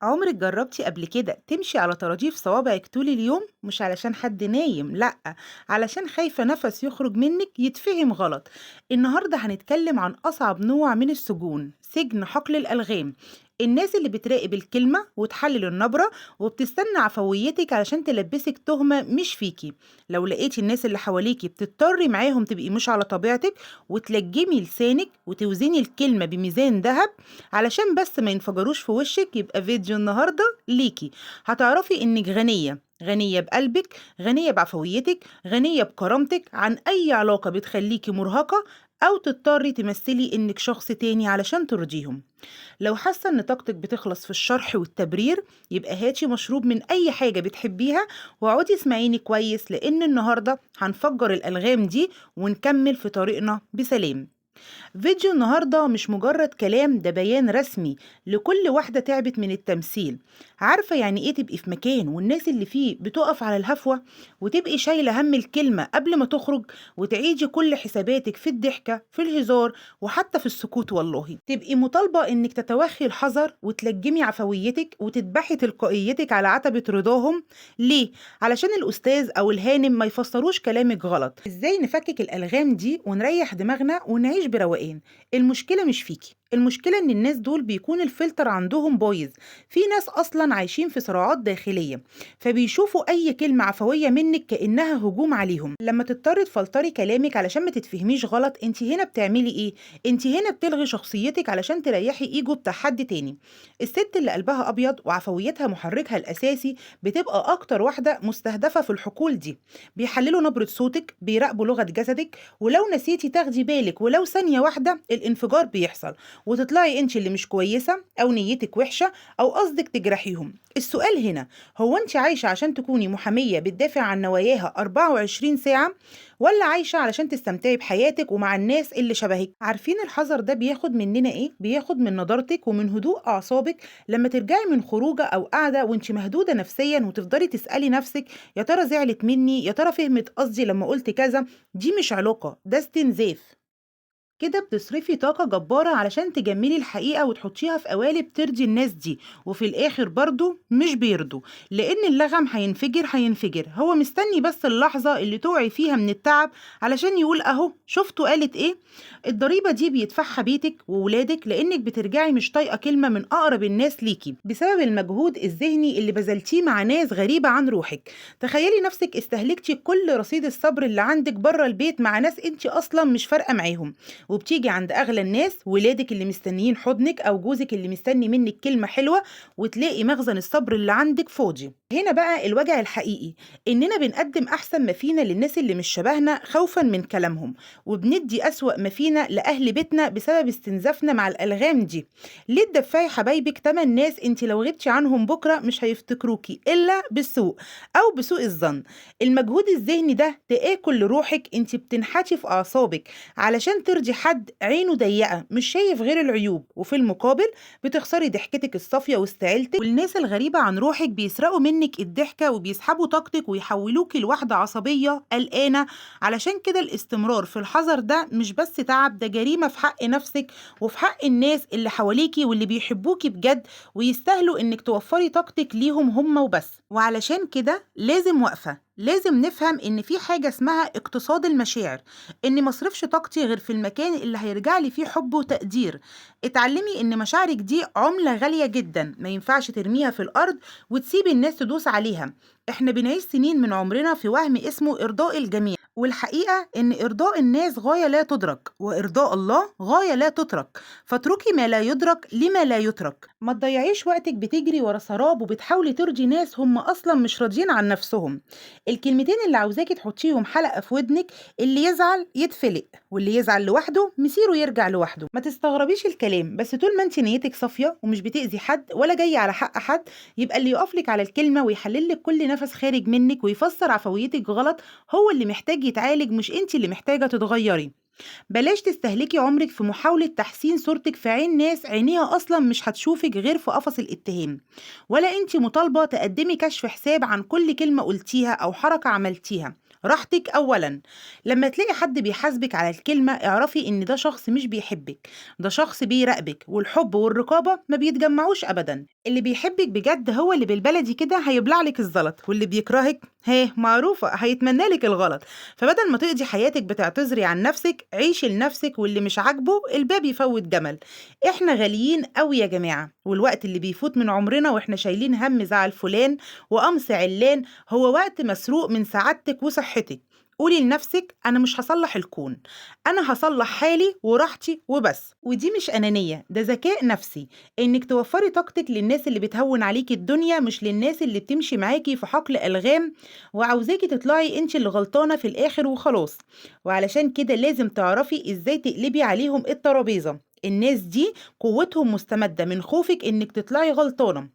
عمرِك جربتِ قبل كده تمشي على طراطيف صوابعِك طول اليوم؟ مش علشان حد نايم، لأ، علشان خايفة نَفَس يخرج منِّك يتفهم غلط. النهارده هنتكلم عن أصعب نوع من السجون، سجن حقل الألغام. الناس اللي بتراقب الكلمة وتحلل النبرة وبتستنى عفويتِك علشان تلبسِك تهمة مش فيكِ. لو لقيتِ الناس اللي حواليكِ بتضطري معاهم تبقي مش على طبيعتِك وتلجمي لسانِك وتوزني الكلمة بميزان دهب علشان بس ما ينفجروش في وشِك، يبقى فيديو النهارده ليكِ. هتعرفي إنِّك غنية، غنية بقلبِك، غنية بعفويتِك، غنية بكرامتِك عن أي علاقة بتخليكِ مرهقة أو تضطري تمثلي إنِّك شخص تاني علشان ترضيهم. لو حاسة إن طاقتِك بتخلص في الشرح والتبرير، يبقى هاتي مشروب من أي حاجة بتحبيها واقعدي اسمعيني كويس، لإن النهارده هنفجر الألغام دي ونكمل في طريقنا بسلام. فيديو النهاردة مش مجرد كلام، ده بيان رسمي لكل واحدة تعبت من التمثيل. عارفة يعني ايه تبقي في مكان والناس اللي فيه بتقف على الهفوة، وتبقي شايلة هم الكلمة قبل ما تخرج، وتعيدي كل حساباتك في الضحكة في الهزار وحتى في السكوت. والله تبقي مطالبة انك تتوخي الحذر وتلجمي عفويتك وتذبحي تلقائيتك على عتبة رضاهم. ليه؟ علشان الأستاذ أو الهانم ما يفسروش كلامك غلط. ازاي نفكك الألغام دي ونريح دماغنا ونعيش بروقان؟ المشكلة مش فيكي، المشكلة إن الناس دول بيكون الفلتر عندهم بايظ. في ناس أصلا عايشين في صراعات داخلية، فبيشوفوا أي كلمة عفوية منك كأنها هجوم عليهم. لما تضطري تفلتري كلامك علشان ما تتفهميش غلط، انت هنا بتعملي ايه؟ انت هنا بتلغي شخصيتك علشان تريحي ايجو بتاع حد تاني. الست اللي قلبها أبيض وعفويتها محركها الأساسي بتبقى أكتر واحدة مستهدفة في الحقول دي. بيحللوا نبرة صوتك، بيراقبوا لغة جسدك، ولو نسيتي تاخدي بالك ولو ثانية واحدة الانفجار بيحصل، وتطلعي انت اللي مش كويسة أو نيتك وحشة أو قصدك تجرحيهم. السؤال هنا، هو انت عايشة عشان تكوني محامية بتدافع عن نواياها 24 ساعة، ولا عايشة علشان تستمتعي بحياتك ومع الناس اللي شبهك؟ عارفين الحذر ده بياخد مننا ايه؟ بياخد من نضارتك ومن هدوء أعصابك لما ترجعي من خروجة أو قاعدة وانت مهدودة نفسيا، وتفضلي تسألي نفسك يا ترى زعلت مني، يا ترى فهمت قصدي لما قلت كذا. دي مش علاقة، ده استنزاف. كده بتصرفي طاقة جبارة علشان تجملي الحقيقة وتحطيها في قوالب ترضي الناس دي، وفي الآخر برضو مش بيرضوا، لأن اللغم هينفجر هينفجر. هو مستني بس اللحظة اللي توعي فيها من التعب علشان يقول أهو شفتوا قالت إيه. الضريبة دي بيدفعها بيتك وولادك، لأنك بترجعي مش طايقة كلمة من أقرب الناس ليكي بسبب المجهود الذهني اللي بذلتيه مع ناس غريبة عن روحك. تخيلي نفسك استهلكتي كل رصيد الصبر اللي عندك بره البيت مع ناس انت أصلا مش فارقة معاهم، وبتيجي عند أغلى الناس، ولادك اللي مستنيين حضنك أو جوزك اللي مستني منك كلمة حلوة، وتلاقي مخزن الصبر اللي عندك فاضي. هنا بقى الوجع الحقيقي، إننا بنقدم أحسن ما فينا للناس اللي مش شبهنا خوفا من كلامهم، وبندي أسوأ ما فينا لأهل بيتنا بسبب استنزافنا مع الألغام دي. ليه تدفعي حبايبك تمن ناس انت لو غبتي عنهم بكرة مش هيفتكروكي إلا بالسوء أو بسوء الظن؟ المجهود الذهني ده تآكل لروحك، انت بتنحتي في أعصابك علشان ترضي حد عينه ضيقة مش شايف غير العيوب، وفي المقابل بتخسري ضحكتك الصافية وسط عيلتك، والناس الغريبة عن روحك بيسرقوا منك الضحكة وبيسحبوا طاقتك ويحولوكي لواحدة عصبية قلقانة. علشان كده الاستمرار في الحذر ده مش بس تعب، ده جريمة في حق نفسك وفي حق الناس اللي حواليكي واللي بيحبوكي بجد ويستاهلوا انك توفري طاقتك ليهم هم وبس. وعلشان كده لازم وقفة، لازم نفهم ان في حاجة اسمها اقتصاد المشاعر، اني مصرفش طاقتي غير في المكان اللي هيرجع لي فيه حب وتقدير. اتعلمي ان مشاعرك دي عملة غالية جدا، ما ينفعش ترميها في الارض وتسيبي الناس تدوس عليها. احنا بنعيش سنين من عمرنا في وهم اسمه ارضاء الجميع، والحقيقة إن إرضاء الناس غاية لا تدرك، وإرضاء الله غاية لا تترك. فاتركي ما لا يدرك لما لا يترك. ما تضيعيش وقتك بتجري ورا سراب وبتحاولي ترضي ناس هم أصلا مش راضيين عن نفسهم. الكلمتين اللي عاوزاكي تحطيهم حلقة في ودنك، اللي يزعل يتفلق، واللي يزعل لوحده مسيره يرجع لوحده. ما تستغربيش الكلام، بس طول ما انت نيتك صافية ومش بتأذي حد ولا جاية على حق حد، يبقى اللي يقفلك على الكلمة ويحللك كل نفس خارج منك ويفسر عفويتك غلط هو اللي محتاج يتعالج، مش انت اللي محتاجة تتغيري. بلاش تستهلكي عمرك في محاولة تحسين صورتك في عين ناس عينيها أصلا مش هتشوفك غير في قفص الاتهام، ولا انت مطالبة تقدمي كشف حساب عن كل كلمة قلتيها أو حركة عملتيها. راحتك أولا. لما تلاقي حد بيحاسبك على الكلمة اعرفي إن ده شخص مش بيحبك، ده شخص بيراقبك، والحب والرقابة ما بيتجمعوش أبدا. اللي بيحبك بجد هو اللي بالبلدي كده هيبلع لك الزلط، واللي بيكرهك ها معروفة هيتمنى لك الغلط. فبدل ما تقضي حياتك بتعتذري عن نفسك، عيشي لنفسك، واللي مش عاجبه الباب يفوت جمل. احنا غاليين قوي يا جماعة، والوقت اللي بيفوت من عمرنا واحنا شايلين هم زعل فلان وقمص علان هو وقت مسروق من سعادتك وصحتك. قولي لنفسك أنا مش هصلح الكون، أنا هصلح حالي وراحتي وبس. ودي مش أنانية، ده ذكاء نفسي، إنك توفري طاقتك للناس اللي بتهون عليكي الدنيا، مش للناس اللي بتمشي معاكي في حقل ألغام وعاوزاكي تطلعي انت اللي غلطانة في الآخر وخلاص. وعلشان كده لازم تعرفي إزاي تقلبي عليهم الترابيزة. الناس دي قوتهم مستمدة من خوفك إنك تطلعي غلطانة.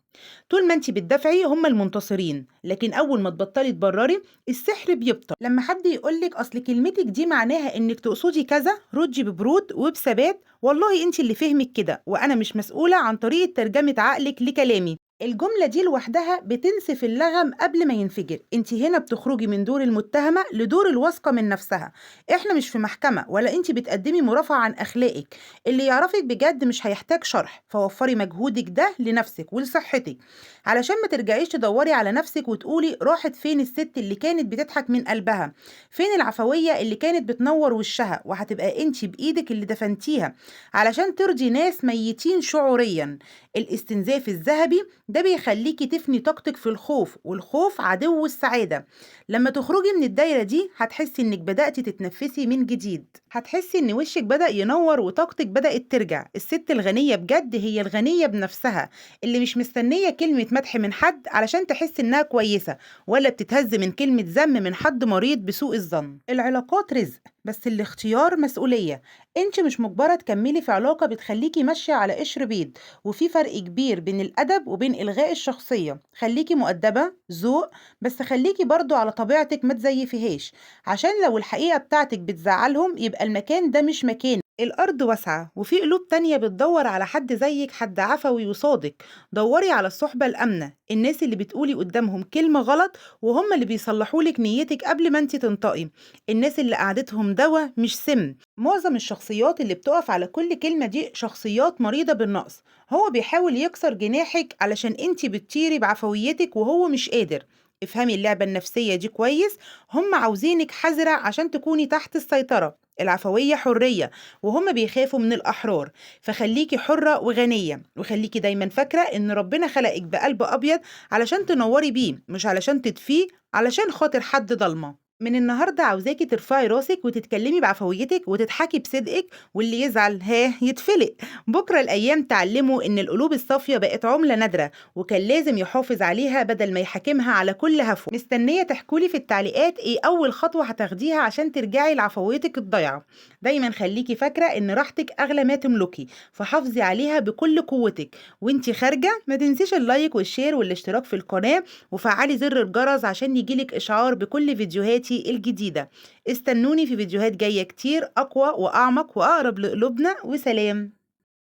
طول ما انت بتدافعي هم المنتصرين، لكن اول ما تبطلي تبرري السحر بيبطل. لما حد يقولك اصل كلمتك دي معناها انك تقصدي كذا، ردي ببرود وبثبات، والله انت اللي فهمك كده وانا مش مسؤولة عن طريقة ترجمة عقلك لكلامي. الجملة دي لوحدها بتنسف اللغم قبل ما ينفجر. انت هنا بتخرجي من دور المتهمة لدور الواثقة من نفسها. احنا مش في محكمة ولا انت بتقدمي مرافعة عن اخلاقك. اللي يعرفك بجد مش هيحتاج شرح، فوفري مجهودك ده لنفسك ولصحتك، علشان ما ترجعيش تدوري على نفسك وتقولي راحت فين الست اللي كانت بتضحك من قلبها، فين العفوية اللي كانت بتنور وشها. وهتبقى انت بايدك اللي دفنتيها علشان ترضي ناس ميتين شعوريا. الاستنزاف الذهبي ده بيخليكي تفني طاقتك في الخوف، والخوف عدو السعادة. لما تخرجي من الدايرة دي هتحسي انك بدأتي تتنفسي من جديد، هتحسي ان وشك بدأ ينور وطاقتك بدأت ترجع. الست الغنية بجد هي الغنية بنفسها، اللي مش مستنية كلمة مدح من حد علشان تحس انها كويسة، ولا بتتهز من كلمة ذم من حد مريض بسوء الظن. العلاقات رزق، بس الاختيار مسؤولية. انت مش مجبرة تكملي في علاقة بتخليكي ماشية على قشر بيض، وفي فرق كبير بين الأدب وبين إلغاء الشخصية. خليكي مؤدبة ذوق، بس خليكي برضو على طبيعتك، ما تزيفيهاش، عشان لو الحقيقة بتاعتك بتزعلهم يبقى المكان ده مش مكان. الأرض واسعة وفي قلوب تانية بتدور على حد زيك، حد عفوي وصادق. دوري على الصحبة الآمنة، الناس اللي بتقولي قدامهم كلمة غلط وهم اللي بيصلحولك نيتك قبل ما انت تنطقي، الناس اللي قعدتهم دوا مش سم. معظم الشخصيات اللي بتقف على كل كلمة دي شخصيات مريضة بالنقص، هو بيحاول يكسر جناحك علشان انت بتطيري بعفويتك وهو مش قادر. افهمي اللعبة النفسية دي كويس، هم عاوزينك حذرة عشان تكوني تحت السيطرة. العفوية حرية وهم بيخافوا من الأحرار، فخليكي حرة وغنية، وخليكي دايما فاكرة إن ربنا خلقك بقلب أبيض علشان تنوري بيه، مش علشان تطفيه علشان خاطر حد ضلمة. من النهاردة عاوزاكي ترفعي راسك وتتكلمي بعفويتك وتضحكي بصدقك، واللي يزعل ها يتفلق. بكرة الأيام تعلموا إن القلوب الصافية بقت عملة نادرة، وكان لازم يحافظ عليها بدل ما يحاكمها على كل هفوة. مستنية تحكولي في التعليقات إيه أول خطوة هتاخديها عشان ترجعي لعفويتك الضايعة. دايما خليكي فاكرة إن راحتك أغلى ما تملكي، فحافظي عليها بكل قوتك. وانتي خارجة ما تنسيش ال like وال share والاشتراك في القناة، وفعلي زر الجرس عشان يجيلك إشعار بكل فيديوهاتي الجديدة. استنوني في فيديوهات جاية كتير أقوى وأعمق وأقرب لقلوبنا، وسلام.